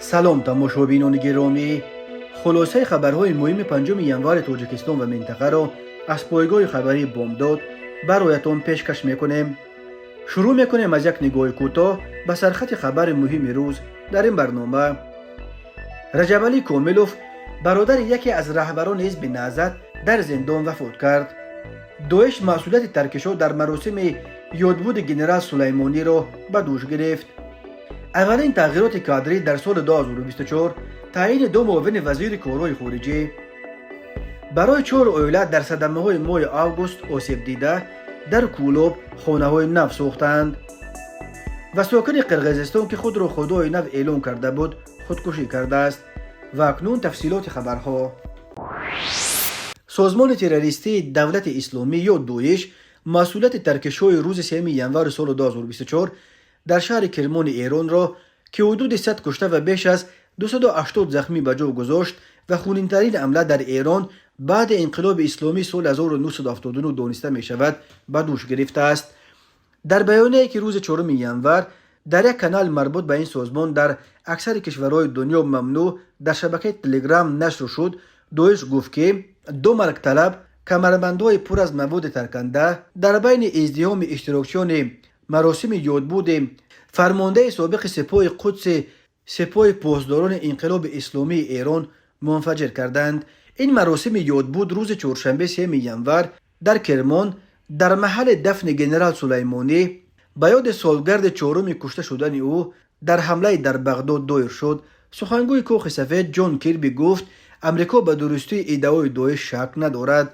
Салом, тамошобинони гиромӣ! Хулосаи хабарҳои муҳими 5 январи Тоҷикистон ва минтақаро аз пойгоҳи хабарии «Бомдод» бароятон пешкаш мекунем. Шурӯъ мекунем аз як нигоҳи кӯтоҳ ба сархати хабари муҳими рӯз. Дар ин барнома: Раҷабалӣ Комилов, бародари яке аз раҳбарони ҳизби Наҳзат, дар зиндон вафот кард. Доиш масъулияти таркишҳо дар маросими ёдбуди генерал Сулаймониро ба дӯш гирифт. Аввалин тағйироти кадрӣ дар соли 2024, таъйини ду муовини вазири корҳои хориҷӣ. Барои чор оила дар садамаҳои моҳи август осебдида дар Кӯлоб хонаҳои нав сохтанд. Ва сокини Қирғизистон, ки худро худои нав эълон карда буд, худкушӣ кардааст. Ва акнун тафсилоти хабарҳо. Созмони террористии Давлати Исломӣ ё Доиш масъулияти таркишҳои рӯзи 3 январи соли 2024 дар шаҳри Кирмони Эронро, ки ҳудуди 100 кушта ва беш аз 280 захмӣ ба ҷо гузошт ва хунинтарин ҳамла дар Эрон баъди инқилоби исломии соли 1979 дониста мешавад, ба дӯш гирифтааст. Дар баёнияе, ки рӯзи 4 январ дар як канал марбут ба ин созмон, дар аксари кишварҳои дунё мамнӯъ, дар шабакаи Телеграм нашр шуд, Доиш гуфт, ки ду маргталаб камарбандҳои пур аз маводи тарканда дар байни издиҳоми иштирокчиёни маросими ёдбуди фармондаи собиқи Сипоҳи Қудси Сипоҳи Посдорони Инқилоби Исломии Эрон мунфаҷир карданд. Ин маросими ёдбуд рӯзи чоршанбе, 3 январ, дар Кермон дар маҳалли дафни генерал Сулаймонӣ ба ёди солгарди чоруми кушта шудани ӯ дар ҳамлаи дар Бағдод доир шуд. Сухангӯи Кохи Сафед Ҷон Кирби гуфт, Амрико ба дурустии иддаои Доиш шак надорад.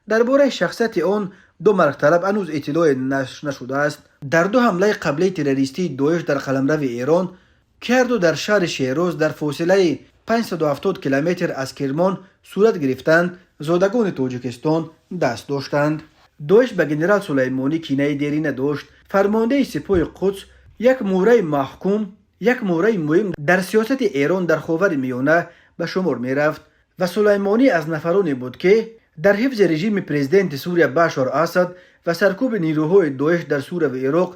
Дар бораи шахсияти он ду маргталаб ҳанӯз иттилоъе нашр нашудааст. Дар ду ҳамлаи қаблии террористии Доиш дар қаламрави Эрон, ки ҳарду дар шаҳри Шероз дар фосилаи 570 километр аз Кирмон сурат гирифтанд, зодагони Тоҷикистон даст доштанд. Доиш ба генерал Сулаймонӣ кинаи дерина дошт. Фармондаи Сипоҳи Қудс як муҳраи маҳкум, як муҳраи муҳим дар сиёсати Эрон дар Ховари Миёна ба шумор мерафт ва Сулаймонӣ аз нафароне буд, ки дар ҳифзи режими президенти Сурия Башор Асад ва саркӯби нерӯҳои Доиш дар Сурия ва Ироқ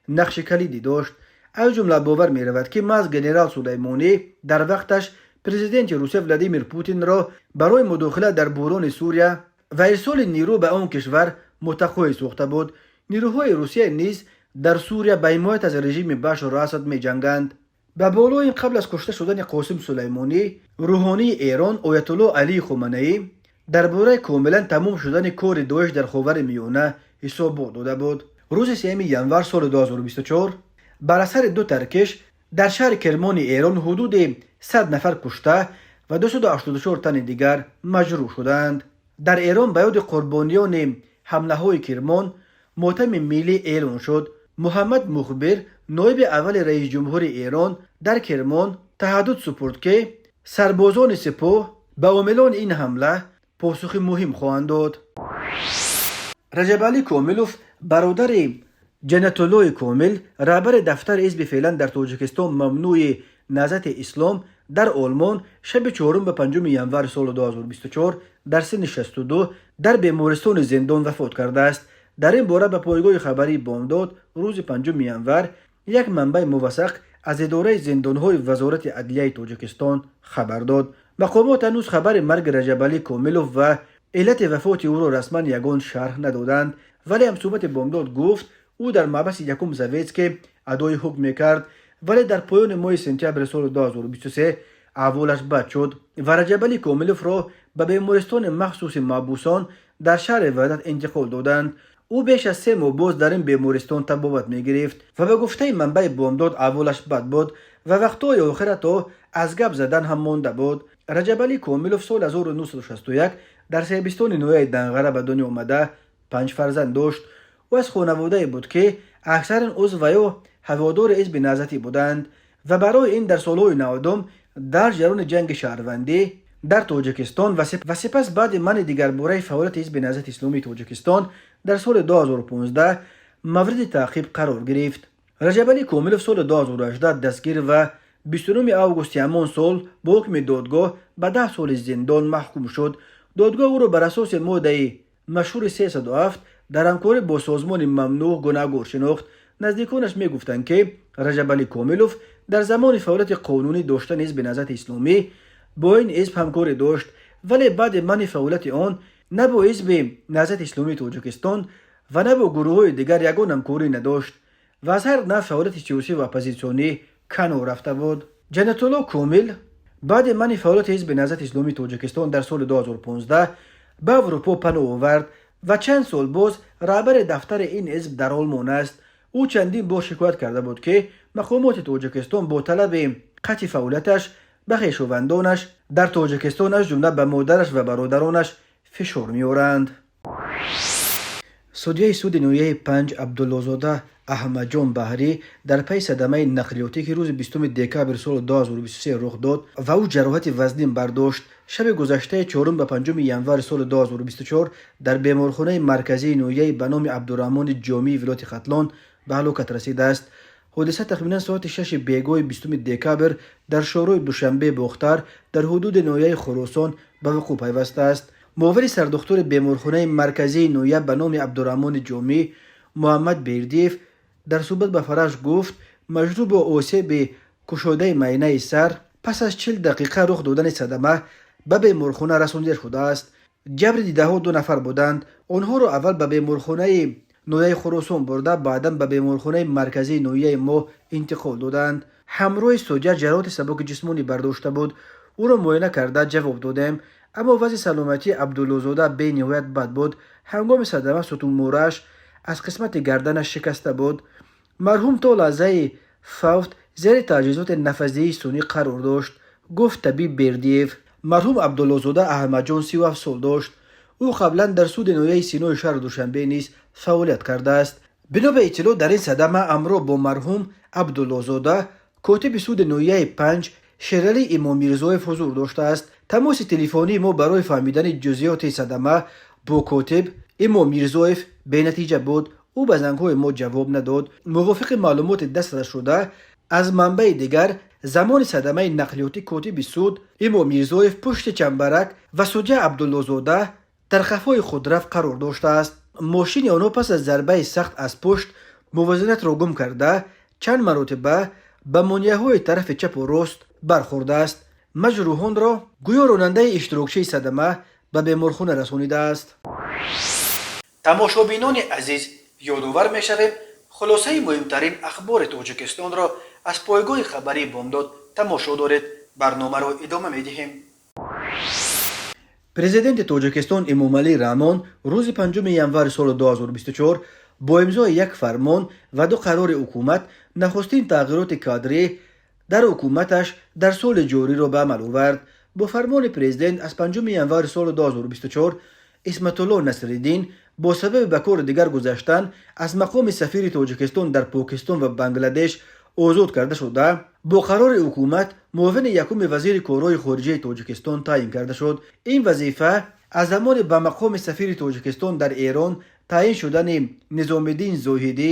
нақши калидӣ дошт. Аз ҷумла бовар меравад, ки маҳз генерал Сулаймонӣ дар вақташ президенти Русия Владимир Путинро барои мудохила дар буҳрони Сурия ва ирсоли нерӯ ба он кишвар мутақоид сохта буд. Нерӯҳои Русия низ дар Сурия ба ҳимоят аз режими Башор Асад меҷанганд. Ба болои ин, қабл аз кушта шудани Қосим Сулаймонӣ, рӯҳонии Эрон Оятулло Алии Хоманаӣ дар бораи комилан тамом шудани кори Доиш дар Ховари Миёна ҳисобот дода буд. Рӯзи 3 январ соли 2024 бар асари ду таркиш дар шаҳри Кермони Эрон ҳудуди 100 нафар кушта ва 284 тани дигар маҷрӯҳ шуданд. Дар Эрон ба ёди қурбониёни ҳамлаҳои Кирмон мотами миллӣ эълон шуд. Муҳаммад Мухбир, ноиби аввали раисҷумҳури Эрон, дар Кирмон таҳаддуд супурд, ки сарбозони сипоҳ ба омилони ин ҳамла посухи муҳим хоҳанд дод. Раҷабалӣ Комилов, бародари Ҷаннатуллои Комил, раҳбари дафтари ҳизби феълан дар Тоҷикистон мамнӯи Наҳзати Ислом дар Олмон, шаби 4 ба 5 январи соли 2024 дар синни 62 дар бемористони зиндон вафот кардааст. Дар ин бора ба пойгоҳи хабарии «Бомдод» рӯзи 5 январ як манбаи мувассақ аз идораи зиндонҳои Вазорати адлияи Тоҷикистон хабар дод. Мақомот ҳанӯз хабари марги Раҷабалӣ Комилов ва иллати вафоти ӯро расман ягон шарҳ надоданд, вале ҳамсӯҳбати «Бомдод» гуфт, ӯ дар маҳбаси якум Советский адои ҳукм мекард, вале дар поёни моҳи сентябри соли 2023 аҳволаш бад шуд ва Раҷабалӣ Комиловро ба бемористони махсуси маҳбусон дар шаҳри Ваҳдат интиқол доданд. Ӯ беш аз 3 моҳ боз дар ин бемористон табобат мегирифт ва ба гуфтаи манбаи «Бомдод», аҳволаш бад буд ва вақтҳои охир ҳатто аз гап задан ҳам монда буд. Раҷабалӣ Комилов соли 1961 дар Себистони ноҳияи Данғара ба дунё омада, панҷ фарзанд дошт. Ӯ аз хонаводае буд, ки аксаран узв ва ё ҳаводори ҳизби Наҳзатӣ буданд ва барои ин дар солҳои 90-ум дар ҷараёни ҷанги шаҳрвандӣ дар Тоҷикистон ва сипас баъди манъи дигарбораи фаъолияти ҳизби Наҳзати Исломии Тоҷикистон дар соли 2015 мавриди таъқиб қарор гирифт. Раҷабалӣ Комилов соли 2018 дастгир ва 29 августи ҳамон сол бо ҳукми додгоҳ ба 10 соли зиндон маҳкум шуд. Додгоҳ ӯро бар асоси моддаи машҳури 307 дар ҳамкорӣ бо созмони мамнӯъ гунаҳгор шинохт. Наздиконаш мегуфтанд, ки Раҷабалӣ Комилов Дар замони фаъолияти қонунӣ доштани Ҳизби Наҳзати Исломӣ бо ин ҳизб ҳамкорӣ дошт, вале баъди манъи фаъолияти он на бо Ҳизби Наҳзати Исломии Тоҷикистон ва на бо гурӯҳҳои дигар ягон ҳамкорӣ надошт ва аз ҳар навъ фаъолияти сиёсӣ ва оппозитсионӣ канор рафта буд. Ҷаннатулло Комил баъди манъи фаъолияти Ҳизби Наҳзати Исломии Тоҷикистон дар соли 2015 ба Аврупо паноҳ овард ва чанд сол боз раҳбари дафтари ин ҳизб дар Олмон аст. Ӯ чандин бор шикоят карда буд, ки мақомоти Тоҷикистон бо талаби қатъи фаъолияташ ба хешовандонаш дар Тоҷикистон, аз ҷумла ба модараш ва бародаронаш, фишор меоранд. Судяи суди ноҳияи Панҷ Абдуллозода Аҳмадҷон Баҳрӣ дар пайи садамаи нақлиётӣ, ки рӯзи 20 декабри соли 2023 рух дод ва ӯ ҷароҳати вазнин бардошт, шаби гузаштаи 4 ба 5 январи соли 2024 дар беморхонаи марказии ноҳияи ба номи Абдураҳмони Ҷомии вилояти Хатлон ба ҳалокат расидааст. Ҳодиса тахминан соати 6 бегоҳи 20 декабр дар шоҳроҳи Душанбе Бохтар дар ҳудуди ноҳияи Хуросон ба вуқӯъ пайвастааст. Муовини сардухтури беморхонаи марказии ноҳия ба номи Абдураҳмони Ҷомӣ Муҳаммад Бердиев дар суҳбат ба Фараш гуфт, маҷрӯҳ бо осеби кушодаи майнаи сар пас аз 40 дақиқа рух додани садама ба беморхона расонида шудааст. Ҷабри дидаҳо ду нафар буданд. Онҳоро аввал ба беморхонаи ноҳияи Хуросон бурда, баъдан ба беморхонаи марказии ноҳияи мо интиқол доданд. Ҳамроҳи судя ҷароҳати сабуки ҷисмонӣ бардошта буд. Ӯро муоина карда ҷавоб додем, аммо вазъи саломатии Абдуллозода бениҳоят бад буд. Ҳангоми садама сутунмӯраш аз қисмати гарданаш шикаста буд. Марҳум то лаҳзаи фавт зери таҷҳизоти нафасдиҳии сунъӣ қарор дошт, гуфт табиб Бердиев. Марҳум Абдуллозода Аҳмадҷон 37 сол дошт. Ӯ қаблан дар суди ноҳияи Синои шаҳри Душанбе низ фаъолият кардааст. Бино ба иттилоъ, дар ин садама ҳамроҳ бо марҳум Абдуллозода котиби суди ноҳияи Панҷ Шералӣ Имоммирзоев ҳузур доштааст. Тамоси телефонии мо барои фаҳмидани ҷузъиёти садама бо котиб Имоммирзоев бенатиҷа буд. Ӯ ба зангҳои мо ҷавоб надод. Мувофиқи маълумоти дастрасшуда аз манбаи дигар, замони садамаи нақлиётӣ котиби суд Имоммирзоев пушти чамбарак ва судя Абдуллозода дар қафои худрав қарор доштааст. Мошини онҳо пас аз зарбаи сахт аз пушт мувозинатро гум карда, чанд маротиба ба монеаҳои тарафи чапу рост бархӯрдааст. Маҷрӯҳонро гӯё ронандаи иштирокчии садама ба беморхона расонидааст. Тамошобинони азиз, ёдовар мешавем, хулосаи муҳимтарин ахбори Тоҷикистонро аз пойгоҳи хабарии Бомдод тамошо доред. Барномаро идома медиҳем. Президенти Тоҷикистон Эмомалӣ Раҳмон рӯзи 5 январи соли 2024 бо имзои як фармон ва ду қарори ҳукумат нахустин тағйироти кадрӣ дар ҳукуматаш дар соли ҷориро ба амал овард. Бо фармони президент аз 5 январи соли 2024 Исматулло Насриддин бо сабаби ба кори дигар гузаштан аз мақоми сафири Тоҷикистон дар Покистон ва Бангладеш озод карда шуда, бо қарори ҳукумат муовини якуми вазири корҳои хориҷаи Тоҷикистон таъин карда шуд. Ин вазифа аз замони ба мақоми сафири Тоҷикистон дар Эрон таъин шудани Низомиддин Зоҳидӣ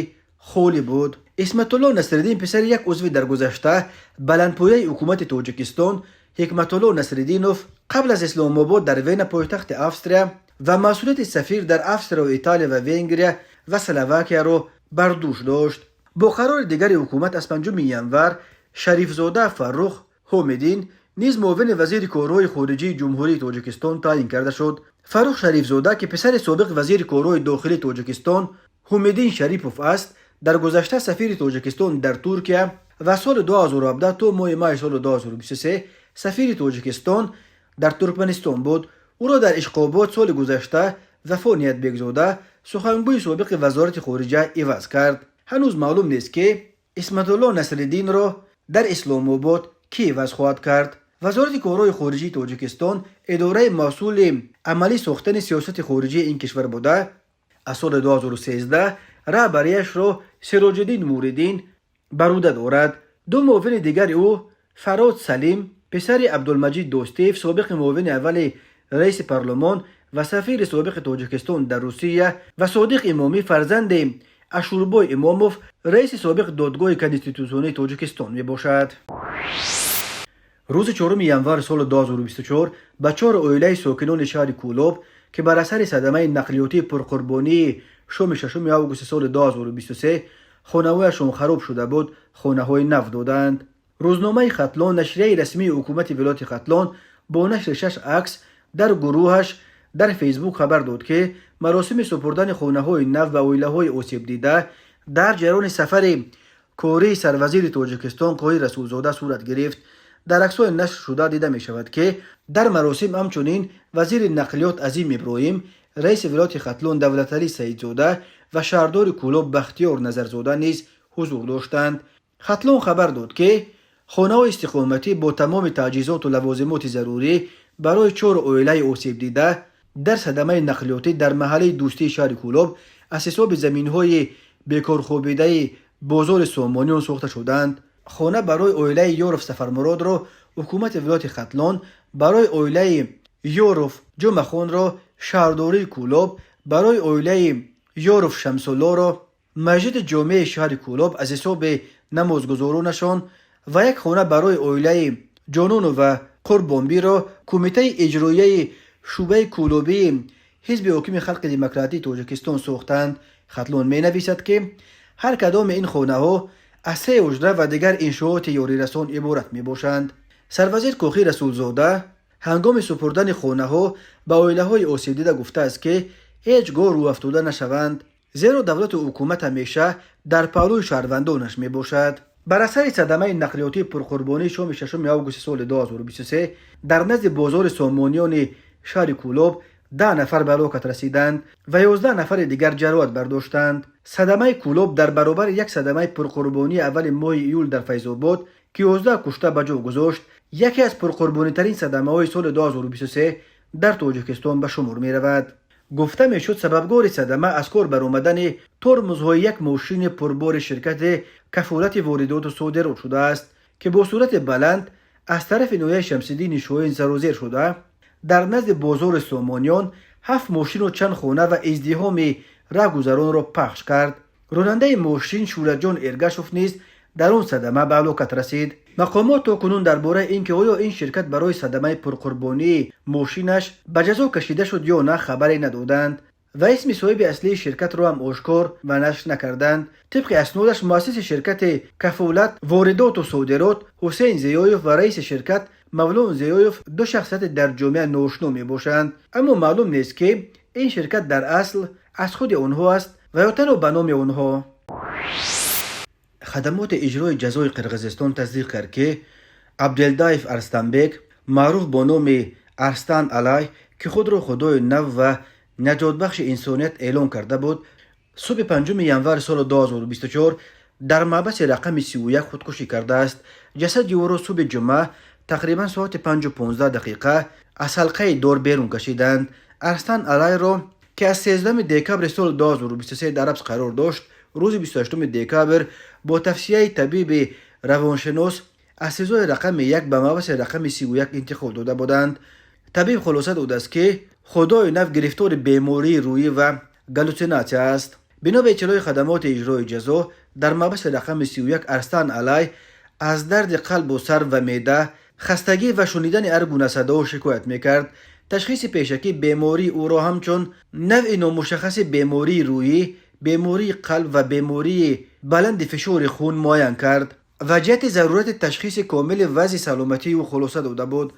холӣ буд. Исматулло Насриддин писари як узви дар гузашта баландпояи ҳукумати Тоҷикистон Ҳикматулло Насриддинов қабл аз Исломобод дар Вена, пойтахти Австрия, ва масъулияти сафир дар Австрияу Италия ва Венгрия ва Словакияро бар дӯш дошт. Бо қарори дигари ҳукумат аз 5 январ Шарифзода Фаррух Ҳомидин низ муовини вазири корҳои хориҷии Ҷумҳурии Тоҷикистон таъин карда шуд. Фаррух Шарифзода, ки писари собиқ вазири корҳои дохилии Тоҷикистон Ҳумиддин Шарипов аст, дар гузашта сафири Тоҷикистон дар Туркия ва соли 2017 то моҳи майи соли 2023 сафири Тоҷикистон дар Туркманистон буд. Ӯро дар Ишқобод соли гузашта Вафо Ниятбекзода, сухангӯи собиқи Вазорати хориҷа, иваз кард. Ҳанӯз маълум нест, ки Исматулло Насриддинро дар Исломобод кӣ иваз хоҳад кард. Вазорати корҳои хориҷии Тоҷикистон идораи масъули амалӣ сохтани сиёсати хориҷии ин кишвар буда, аз соли 2013 раҳбарияшро Сироҷиддин Муриддин бар уҳда дорад. Ду муовини дигари ӯ Фарод Салим, писари Абдулмаҷид Достиев, собиқи муовини аввали раиси парлумон ва сафири собиқи Тоҷикистон дар Русия, ва Содиқ Имомӣ, фарзанди Ашурбой Имомов, раиси собиқ Додгоҳи конститутсионии Тоҷикистон мебошад. Рӯзи 4 январи соли 2024 ба чор оилаи сокинони шаҳри Кӯлоб, ки бар асари садамаи нақлиётии пурқурбонии шоми 6 августи соли 2023 хонаҳояшон хароб шуда буд, хонаҳои нав доданд. Рӯзномаи Хатлон, нашрияи расмии ҳукумати вилояти Хатлон, бо нашри шаш акс дар гурӯҳаш дар Фейсбук хабар дод, ки маросими супурдани хонаҳои нав ба оилаҳои осебдида дар ҷараёни сафари кории сарвазири Тоҷикистон Қоҳир Расулзода сурат гирифт. Дар аксҳои нашршуда дида мешавад, ки дар маросим ҳамчунин вазири нақлиёт Азим Иброҳим, раиси вилояти Хатлон Давлаталӣ Саидзода ва шаҳрдори Кӯлоб Бахтиёр Назарзода низ ҳузур доштанд. Хатлон хабар дод, ки хонаҳои истиқоматӣ бо тамоми таҷҳизоту лавозимоти зарурӣ барои чор оилаи осебдида дар садамаи нақлиётӣ дар маҳаллаи Дӯстии шаҳри Кӯлоб аз ҳисоби заминҳои бекорхобидаи бозори Сомониён сохта шуданд. Хона барои оилаи Ёров Сафармуродро ҳукумати вилояти Хатлон, барои оилаи Ёров Ҷумъахонро шаҳрдории Кӯлоб, барои оилаи Ёров Шамсуллоро масҷиди ҷомеи шаҳри Кӯлоб аз ҳисоби намозгузоронашон ва як хона барои оилаи Ҷонунова Қурбонбиро Кумитаи иҷроияи шӯъбаи Кӯлобии Ҳизби ҳокими Халқи Демократии Тоҷикистон сохтанд. Хатлон менависад, ки ҳар кадоми ин хонаҳо аз се ҳуҷра ва дигар иншооти ёрирасон иборат мебошанд. Сарвазир Кохир Расулзода ҳангоми супурдани хонаҳо ба оилаҳои осебдида гуфтааст, ки ҳеҷ гоҳ рӯҳафтода нашаванд, зеро давлату ҳукумат ҳамеша дар паҳлӯи шаҳрвандонаш мебошад. Бар асари садамаи нақлиётии пурқурбонии шоми 6 августи соли 2023 дар назди бозори Сомониёни шаҳри Кӯлоб 10 нафар ба ҳалокат расиданд ва 11 нафари дигар ҷароҳат бардоштанд. Садамаи Кӯлоб дар баробари як садамаи пурқурбонии аввали моҳи июл дар Файзобод, ки 11 кушта ба ҷо гузошт, яке аз пурқурбонитарин садамаҳои соли 2023 дар Тоҷикистон ба шумор меравад. Гуфта мешуд, сабабгори садама аз кор баромадани тормозҳои як мошини пурбори ширкати Кафолати воридоту содирот шудааст, ки бо суръати баланд аз тарафи ноҳияи Шамсиддини Шоҳин сарозер шуда, дар назди бозори Сомониён ҳафт мошину чанд хона ва издиҳоми раҳгузаронро пахш кард. Ронандаи мошин Шӯраҷон Эргашов низ дар он садама ба ҳалокат расид. Мақомот то кунун дар бораи ин ки оё ин ширкат барои садамаи пурқурбонии мошинаш ба ҷазо кашида шуд ё на, хабаре надоданд ва исми соҳиби аслии ширкатро ҳам ошкор ва нашр накарданд. Тибқи аснодаш, муассиси ширкати Кафолат воридоту содирот Ҳусейн Зиёев ва раиси ширкат Мавлон Зиёев ду шахсияти дар ҷомеа ношино мебошанд, аммо маълум нест, ки ин ширкат дар асл аз худи онҳо аст ва ё танҳо ба номи онҳо. Хадамоти иҷрои ҷазои Қирғизистон тасдиқ кард, ки Абделдаев Арстанбек, маъруф бо номи Арстан Алай, ки худро худои нав ва наҷотбахши инсоният эълон карда буд, субҳи 5 январи соли 2024 дар маҳбаси рақами 31 худкушӣ кардааст. Ҷасади ӯро субҳи ҷумъа тақрибан соати 5:15 аз ҳалқаи дор берун кашиданд. Арстан Алайро, ки аз 13 декабри соли 2023 дар ҳабс қарор дошт, рӯзи 28 декабр бо тавсияи табиби равоншинос аз СИЗОи рақами 1 ба маҳбаси рақами 31 интиқол дода буданд. Табиб хулоса додааст, ки худои нав гирифтори бемории рӯҳӣ ва галлюцинатсия аст. Бино ба иттилои хадамоти иҷрои ҷазо, дар маҳбаси рақами 31 Арстан Алай аз дарди қалбу сар ва меъда, хастагӣ ва шунидани ҳар гуна садоҳо шикоят мекард. Ташхиси пешакӣ бемории ӯро ҳамчун навъи номушаххаси бемории рӯҳӣ, бемории қалб ва бемории баланди фишори хун муайян кард ва ҷиҳати зарурати ташхиси комили вазъи саломатии ӯ хулоса дода буд.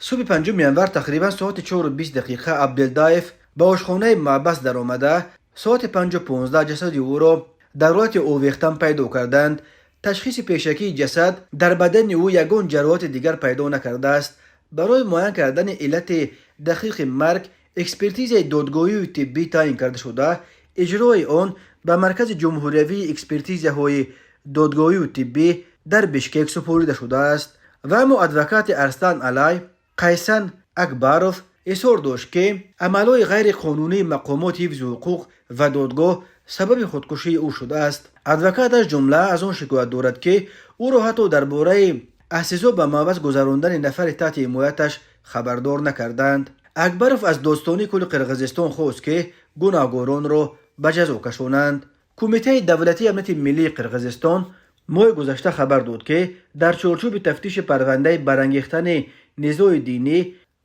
Субҳи 5 январ тақрибан соати 4:20 Абделдаев ба ошхонаи маҳбас даромада, соати 5:15 ҷасади ӯро дар ҳолати овехтан пайдо карданд. Ташхиси пешакии ҷасад дар бадани ӯ ягон ҷароҳати дигар пайдо накардааст. Барои муайян кардани иллати дақиқи марг экспертизаи додгоҳию тиббӣ таъин карда шуда, иҷрои он ба Маркази ҷумҳуриявии экспертизаҳои додгоҳию тиббӣ дар Бишкек супорида шудааст. Ва аммо адвокати Арстан Алай Қайсан Акбаров изҳор дошт, ки амалҳои ғайриқонунии мақомоти ҳифзи ҳуқуқ ва додгоҳ сабаби худкушии ӯ шудааст. Адвокат аз ҷумла аз он шикоят дорад, ки ӯро ҳатто дар бораи аз СИЗО ба маҳбас гузарондани нафари таҳти ҳимояташ хабардор накарданд. Акбаров аз Додстонии кулли Қирғизистон хост, ки гунаҳгоронро ба ҷазо кашонанд. Кумитаи давлатии амнияти миллии Қирғизистон моҳи гузашта хабар дод, ки дар чорчӯби тафтиши парвандаи барангехтани низои динӣ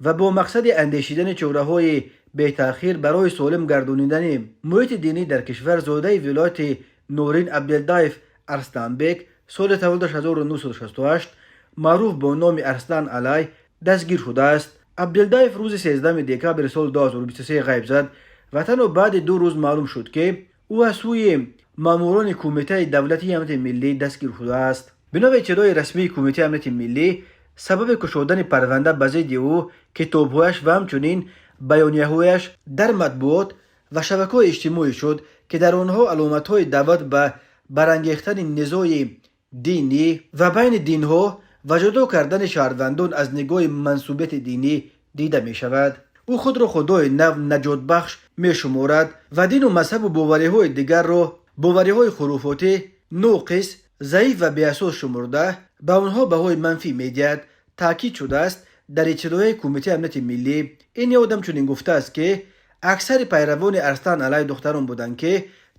ва бо мақсади андешидани чораҳои бетаъхир барои солим гардонидани муҳити динӣ дар кишвар, зодаи вилояти Норин Абделдаев Арстанбек, соли таваллудаш 1968. Маъруф бо номи Арслан Алай, дастгир шудааст. Абдилдаев рӯзи 13 декабри соли 2023 ғайб зад ва танҳо баъди 2 рӯз маълум шуд, ки ӯ аз сӯи маъмурони Кумитаи давлатии амнияти миллӣ дастгир шудааст. Бино ба иттилои расмии Кумитаи амнияти миллӣ, сабаби кушодани парванда ба зидди ӯ китобҳояш ва ҳамчунин баёнияҳояш дар матбуот ва шабакаҳои иҷтимоӣ шуд, ки дар онҳо аломатҳои даъват ба барангехтани низои динӣ ва байни динҳо ва ҷудо кардани шаҳрвандон аз нигоҳи мансубияти динӣ дида мешавад. Ӯ худро худои нав, наҷотбахш мешуморад ва дину мазҳабу бовариҳои дигарро бовариҳои хуруфотӣ, ноқис, заиф ва беасос шумурда, ба онҳо баҳои манфӣ медиҳад, таъкид шудааст дар иттилоияи Кумитаи амнияти миллӣ. Ин одам чунин гуфтааст, ки аксари пайравони Арслан Алай духтарон буданд, ки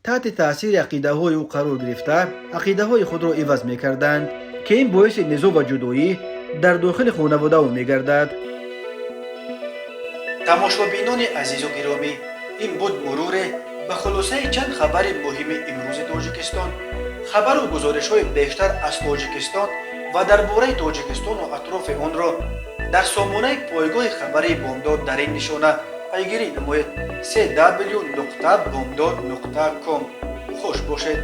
таҳти таъсири ақидаҳои ӯ қарор гирифта, ақидаҳои худро иваз мекарданд, ки ин боиси низоъ ва ҷудоӣ дар дохили хонаводао мегардад. Тамошобинони азизу гиромӣ, ин буд муруре ба хулосаи чанд хабари муҳими имрӯзи Тоҷикистон. Хабару гузоришҳои бештар аз Тоҷикистон ва дар бораи Тоҷикистону атрофи онро дар сомонаи пойгоҳи хабарии Бомдод дар ин нишона пайгирӣ намоед: cw.bomdod.com. Хуш бошед.